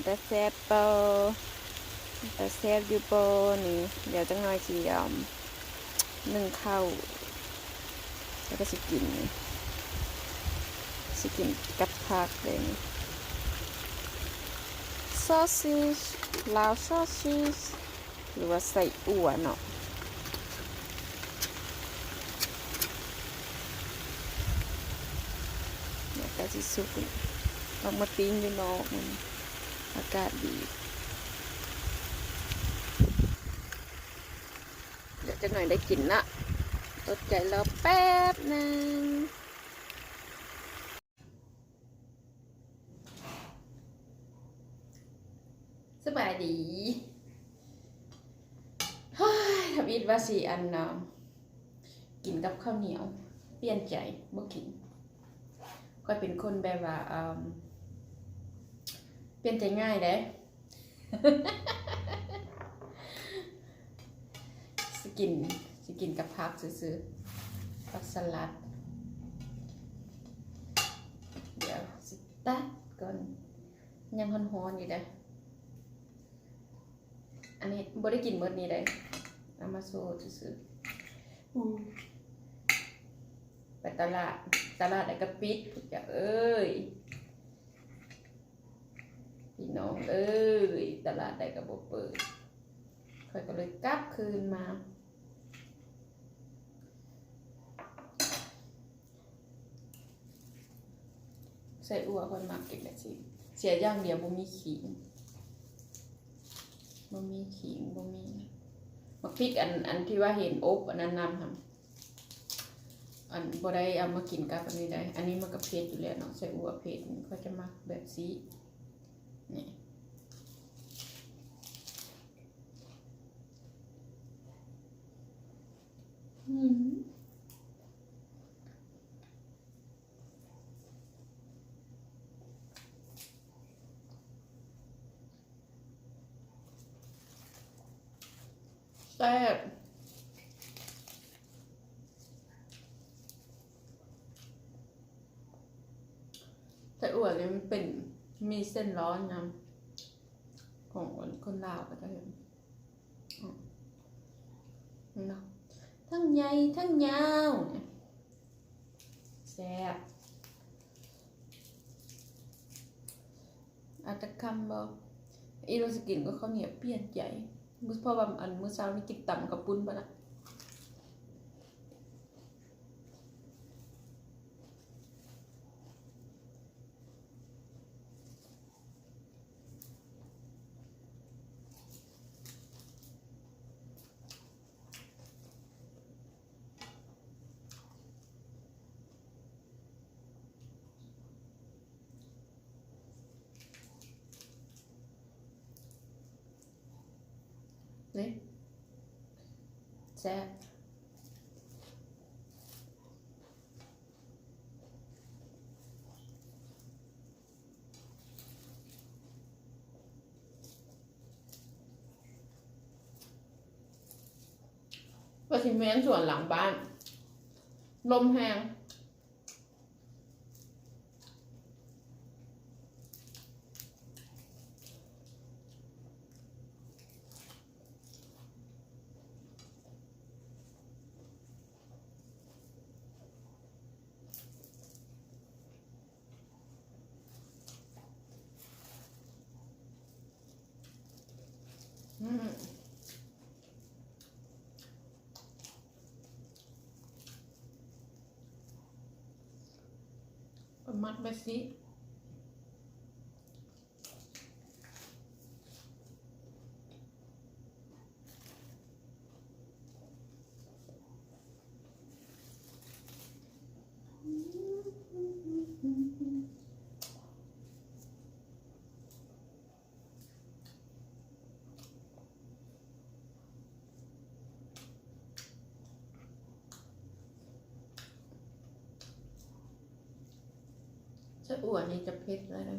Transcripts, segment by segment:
ຕາແຊບບໍ່? ຕາແຊບຢູ່ບໍ່ນີ້? ດຽວຈັກໜ່ອຍຊິ ອາ ໜຶ້ງເຂົ້າ ແລ້ວກໍຊິກິນ ຊິກິນກັບຜັກເດ້ນີ້. ຊໍດຊີສ ລາວຊໍດຊີສ ຫຼືວ່າໄສ້ອົ່ວເນາະ. ແລ້ວກໍຊິສຸກ ອອກມາປີ້ງຢູ່ນອກ ມັນອາກາດດີ. ດຽວຈັກໜ່ອຍໄດ້ກິນເນາະ. ອົດໃຈລໍແປັບໜຶ່ງ. ສະບາຍດີ. ເຮີ້ຍ ທຳອິດວ່າຊິ ອັນ ເອີ ກິນກັບເຂົ້າໜຽວ, ປ່ຽນໃຈບໍ່ກິນ. ຂ້ອຍເປັນຄົນແບບວ່າ ເອີ ປ່ຽນໃຈງ່າຍເດ້. ຊິກິນ ຊິກິນກັບຜັກຊື່ໆ ຜັກສະຫຼັດ. ດຽວຊິຕັດກ່ອນ ຍັງຮ້ອນໆຢູ່ເດ້. ອັນນີ້ບໍ່ໄດ້ກິນໝົດນີ້ເດ້ ເອົາມາໂຊຊື່ໆ. ອື ໄປຕະຫຼາດ ຕະຫຼາດໃດກໍປິດ ເຈົ້າເອີຍ. ພີ່ນ້ອງເອີຍ ຕະຫຼາດໃດກໍບໍ່ເປີດ ຂ້ອຍກໍເລີຍກັບຄືນມາ. ໄສ້ອົ່ວຂ້ອຍມັກກິນແບບຊີ້ ເສຍຢ່າງດຽວບໍ່ມີຂີງ ບໍ່ມີຂີງ ບໍ່ມີໝາກພິກ ອັນ ອັນທີ່ວ່າເຫັນອົບອັນນັ້ນນຳຫັ້ນ. ອັນ ບໍ່ໄດ້ເອົາມາກິນກັບອັນນີ້ໄດ໋ ອັນນີ້ມັນກໍເຜັດຢູ່ແລ້ວເນາະ ໄສ້ອົ່ວເຜັດ ຂ້ອຍຈະມັກແບບຊີ້ ນີ້ ອືມ ແຊບ. ໄສ້ອົ່ວນີ້ມັນເປັນໝີ່ເສັ້ນຮ້ອນນຳ ຂອງຄົນລາວເຂົາເຈົ້າເຮັດ ເນາະ ທັງໃຫຍ່ທັງຍາວ ແຊບ. ເອົາຈັກຄຳບໍ່? ອີ່ໂລຊິກິນກັບເຂົ້າໜຽວ ປ່ຽນໃຈ ເພາະວ່າ ອັນ ມື້ເຊົ້ານີ້ກິນຕຳເຂົ້າປຸ້ນໄປລະ. ນີ້ ແຊບ. ວ່າຊິແມ່ນສວນຫຼັງບ້ານ ລົມແຮງ. ອືມ ມັດແບບຊີ້. ໄສ້ອົ່ວນີ້ຈະເຜັດແລ້ວນະ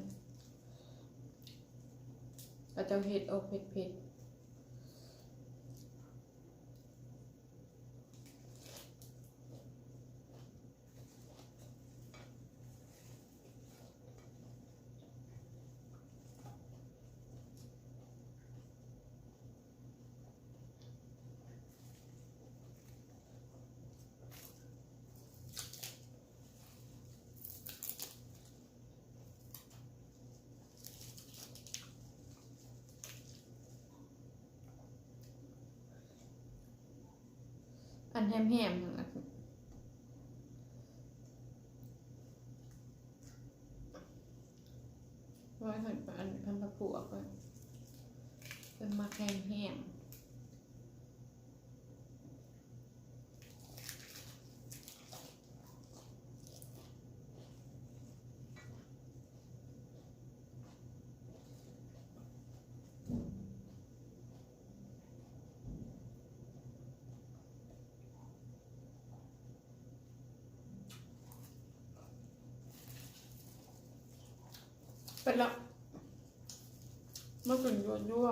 ເຂົາເຈົ້າເຮັດອອກເຜັດໆ. ແຊບ. ອັນແຮມໆ ຫັ້ນລະ ໄວ້ໃຫ້ອັນພັນພະພວກ ເພິ່ນມັກແຮມໆ. ເປັນລະ ມາກິນຍົວ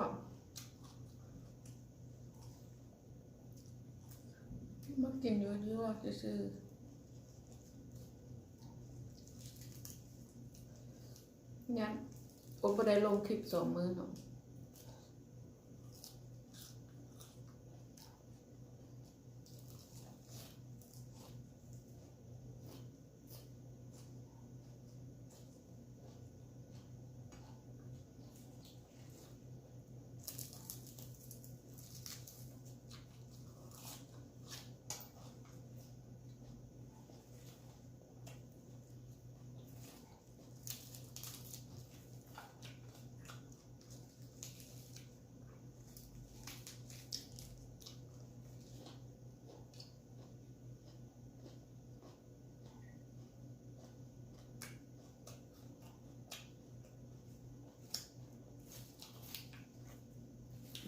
ໆ ມາກິນຍົວໆ ຊື່ໆ ຍັງ ໂອ ບໍ່ໄດ້ລົງຄລິບສອງມື້ເນາະ.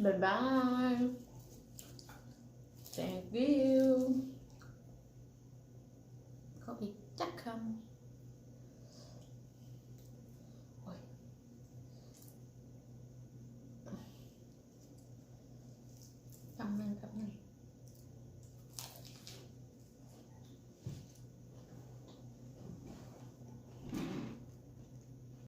ບາຍບາຍ Thank you.